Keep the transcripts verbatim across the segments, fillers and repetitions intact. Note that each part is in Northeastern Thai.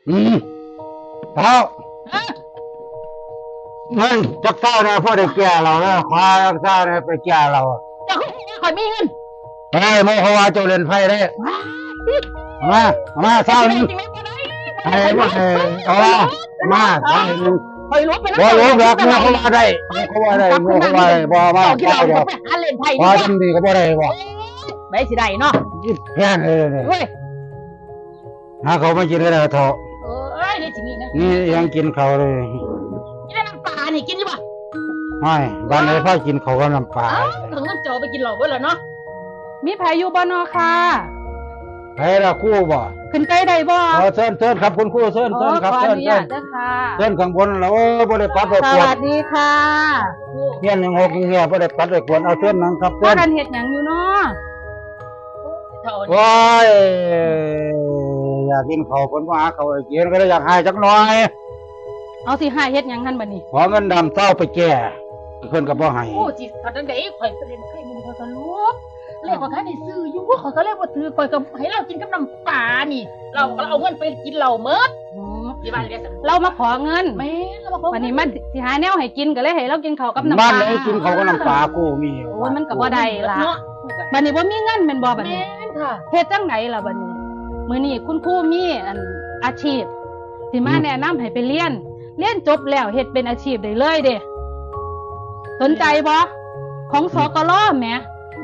อืม เฒ่า ฮะ เงินจักเศร้าเนี่ย พอได้แก้เราแล้ว ขอจักเศร้าเนี่ย ไปแก้เรา เจ้าคือข่อยมีเงิน เฮ้ย โมเขาว่าเจ้าเล่นไพ่ได้ ว้าย เอามา เอามา เศร้านี่ จริงไหม บ่ได้ ให้บ่ให้ เอามา มา เศร้านี่ ข่อยลบไปแล้ว บ่ลบดอก เมียเขาว่าได้ เมียเขาว่าได้ เมียเขาว่าได้ บ่มา เจ้าคิดว่า เศร้าดอก ไปหาเล่นไพ่ ว่า ดีกว่า จำดีก็บ่ได้บ่ ไปสิได้เนาะ แพงเลยเนี่ย เว้ย หาเขามากินก็ได้เถาะ เอ้ย นี่สิมีนะ นี่ยังกินเขาเลย กินน้ำปลานี่กินอยู่บ่ ไม่ บ้านไหนพากินเขาก็น้ำปลา เอ้า ก็เงินเจ้าไปกินเหล้าเบิดแล้วเนาะ มีไผอยู่บ่นอค่ะ ไผล่ะ ครูบ่ ขึ้นไปได้บ่ เออ เชิญ เชิญครับ คุณครู เชิญ เชิญครับ ขออนุญาต เชิญ เด้อค่ะ เชิญข้างบนแล้ว โอ้ย บ่ได้ปัดดอก สวัสดีค่ะ เฮียนหนึ่งหกเฮีย บ่ได้ปัดดอก ควรเอา เชิญนั่งครับ เชิญ พากันเฮ็ดหยังอยู่เนาะ โอ้ย อยากกินข้าว เพิ่นบ่หาข้าวให้กิน ก็เลยอยากให้จักหน่อย เอาสิให้เฮ็ดหยังหั่นบัดนี้ ขอเงินดำเศร้าไปแก้ เพิ่นก็บ่ให้ โอ้ สิขนาดใด๋ ข่อยไปเล่นไพ่มื้อนี้ข่อยก็หลุด เลขข่อยคันได้ซื้ออยู่ ข่อยก็เลยบ่ถือ ข่อยก็ให้ลาวกินกับน้ำปลานี่ ลาวก็เอาเงินไปกินเหล้าหมด อืม สิว่าเรียก ลาวมาขอเงิน แม่น ลาวมาขอเงิน บัดนี้มันสิหาแนวให้กิน ก็เลยให้ลาวกินข้าวกับน้ำปลา บ้านไหนกินข้าวกับน้ำปลา กูมี โอ้ย มันก็บ่ได้ล่ะ เนาะ บัดนี้บ่มีเงินแม่นบ่บัดนี้ แม่นค่ะ เฮ็ดจั่งใดล่ะบัดนี้ มื้อนี้คุณครูมีอันอาชีพ สิมา อืม แนะนำให้ไปเรียน เรียนจบแล้วเฮ็ดเป็นอาชีพได้เลยเด้ สนใจบ่ ของ อืม สกล แหม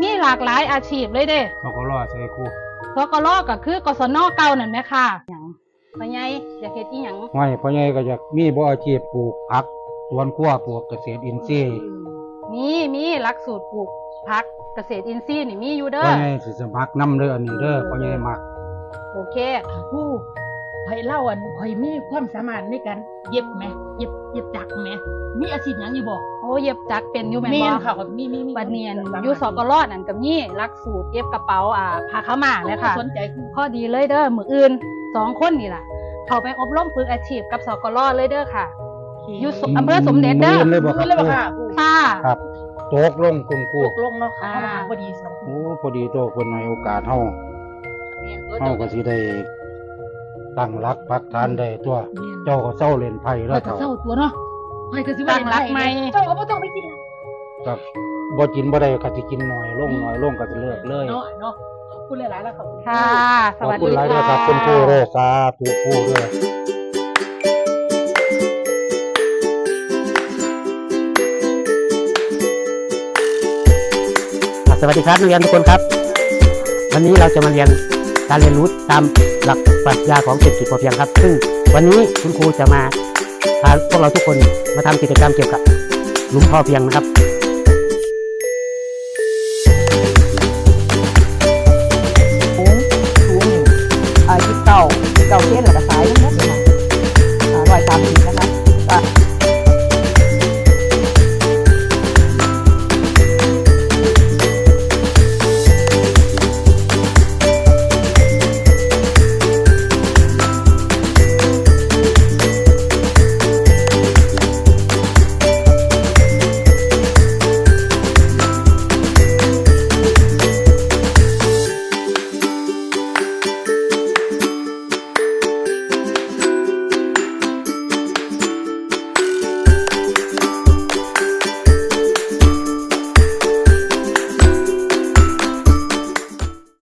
มีหลากหลายอาชีพเลยเด้ สกล ใส่ครู สกล ก็คือ กศน เก่านั่นแหมค่ะ หยัง พ่อใหญ่อยากเฮ็ดอีหยัง ห้วย พ่อใหญ่ก็อยากมีบ่อาชีพปลูกผัก สวนครัว ปลูกเกษตรอินทรีย์ อืม มี มีหลักสูตรปลูกผักเกษตรอินทรีย์นี่มีอยู่เด้อ พ่อใหญ่สิสมัครนำเด้อ อันนี้เด้อ เออ พ่อใหญ่มัก โอเค ครู ให้ลาวอัน ข่อยมีความสามารถในการเย็บแหม เย็บ เย็บจักรแหม มีอาชีพหยังอยู่บ่ โอ้ เย็บจักรเป็นอยู่แม่นบ่ แม่นค่ะ มี มี มี บัดนี้อัน สามารถ อยู่ สกล นั่นก็มีหลักสูตรเย็บกระเป๋า อ่า ผ้าขาวม้าเลยค่ะ โอ้ สนใจ พอดีเลยเด้อ มื้ออื่น สองคนนี่ล่ะ เข้าไปอบรมฝึกอาชีพกับ สกล เลยเด้อค่ะ โอเค อยู่ส- อำเภอสมเด็จเด้อ มื้ออื่นเลยบ่ครับ มื้ออื่นเลยบ่ค่ะ ค่ะ ครับ ตกลงคุณครู ตกลงเนาะค่ะ อ่า เพราะว่าพอดีสองคน โอ้ พอดีตัวเพิ่นให้โอกาสเฮา แม่นตัว เฮาก็สิได้ตั้งหลักปักฐานได้ตัว แม่น เจ้าก็เซาเล่นไพ่แล้ว ข้อยก็เซาตัวเนาะ ข้อยก็สิว่า ตั้งหลักใหม่ เล่นไพ่ เจ้าก็บ่ต้องไปกิน ก็บ่กินบ่ได้ก็สิกินน้อยลง อืม น้อยลงก็สิเลิกเลย เนาะ เนาะ ขอบคุณหลายๆ แล้ว ขอบคุณ ค่ะ สวัสดีค่ะ ขอบคุณหลายๆ ครับ คุณครูเด้อ สาธุครูเด้อ อ่ะ สวัสดีครับ นักเรียนทุกคนครับ วันนี้เราจะมาเรียนการเรียนรู้ตามหลักปรัชญาของเศรษฐกิจพอเพียงครับ ซึ่งวันนี้คุณครูจะมาพาพวกเราทุกคนมาทำกิจกรรมเกี่ยวกับหลุมพอเพียงนะครับ สูง สูง อ่า ยี่สิบเก้า เก้าเซน